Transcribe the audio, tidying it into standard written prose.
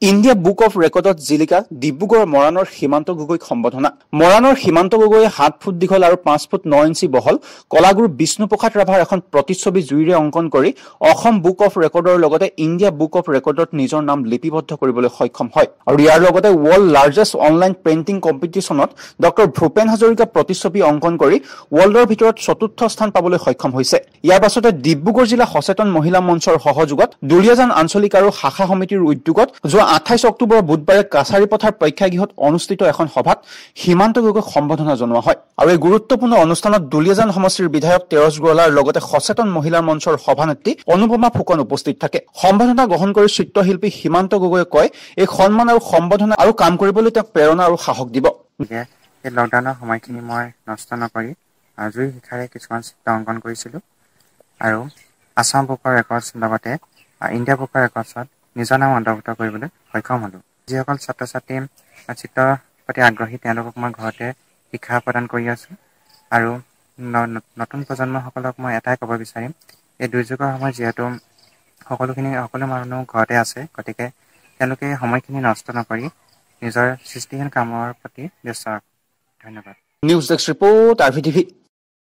India book of ৰেকৰ্ডত জিলিকা ডিব্ৰুগড় মৰাণৰ সীমান্ত গগৈক সম্বৰ্ধনা। মৰাণৰ সীমান্ত গগৈয়ে 7 ফুট দীঘল আৰু 5 ফুট 9 ইঞ্চি বহল কলাগুৰু বিষ্ণুপ্ৰসাদ ৰাভাৰ এখন প্ৰতিচ্ছবি জুইৰে অংকন কৰি অসম বুক অফ ৰেকৰ্ডৰ লগতে ইণ্ডিয়া বুক অফ ৰেকৰ্ডত নিজৰ নাম লিপিবদ্ধ কৰিবলৈ সক্ষম হয়। আৰু ইয়াৰ লগতে ৱৰ্ল্ড লাৰ্জেষ্ট অনলাইন পেইণ্টিং কম্পিটিশ্যনত ডক্টৰ ভূপেন হাজৰিকা প্ৰতিচ্ছবি অংকন কৰি ৱৰ্ল্ডৰ ভিতৰত চতুৰ্থ স্থান পাবলৈ সক্ষম হৈছে। ইয়াৰ পাছতে ডিব্ৰুগড় জিলা সচেতন মহিলা মঞ্চৰ সহযোগত দুলীয়াজান আঞ্চলিক আৰু শাখা সমিতিৰ উদ্যোগত যোৱা 28 অক্টোবৰৰ বুধবাৰে কাছাৰী পথাৰ প্ৰেক্ষাগৃহত অনুষ্ঠিত এখন সভাত সীমান্ত গগৈক সম্বৰ্ধনা জনোৱা হয়। আৰু এই গুৰুত্বপূৰ্ণ অনুষ্ঠানত দুলীয়াজান সমষ্টিৰ বিধায়ক তেৰছ গোৱালাৰ লগতে সচেতন মহিলা মঞ্চৰ সভানেত্ৰী অনুপমা ফুকন উপস্থিত থাকে। সম্বৰ্ধনা গ্ৰহণ কৰি চিত্ৰশিল্পী সীমান্ত গগৈয়ে কয়, এই সন্মান আৰু সম্বৰ্ধনা আৰু কাম কৰিবলৈ তেওঁক প্ৰেৰণা আৰু সাহস দিব। এই লকডাউনৰ সময়খিনি মই নষ্ট নকৰি জুই শিখাৰে কিছুমান চিত্ৰ অংকন কৰিছিলোঁ আৰু আছাম বুকৰ ৰেকৰ্ডছ লগতে ইণ্ডিয়া বুকৰ ৰেকৰ্ডছত নিজৰ নাম অন্তৰ্ভুক্ত কৰিবলৈ সক্ষম হ'লোঁ। যিসকল ছাত্ৰ ছাত্ৰী চিত্ৰৰ প্ৰতি আগ্ৰহী তেওঁলোকক মই ঘৰতে শিক্ষা প্ৰদান কৰি আছোঁ। আৰু নতুন প্ৰজন্মসকলক মই এটাই ক'ব বিচাৰিম, এই দুৰ্যোগৰ সময়ত যিহেতু সকলো মানুহ ঘৰতে আছে, গতিকে তেওঁলোকে সময়খিনি নষ্ট নকৰি নিজৰ সৃষ্টিশীল কামৰ প্ৰতি ব্যস্ত ৰাখক। ধন্যবাদ। News desk report, R V TV.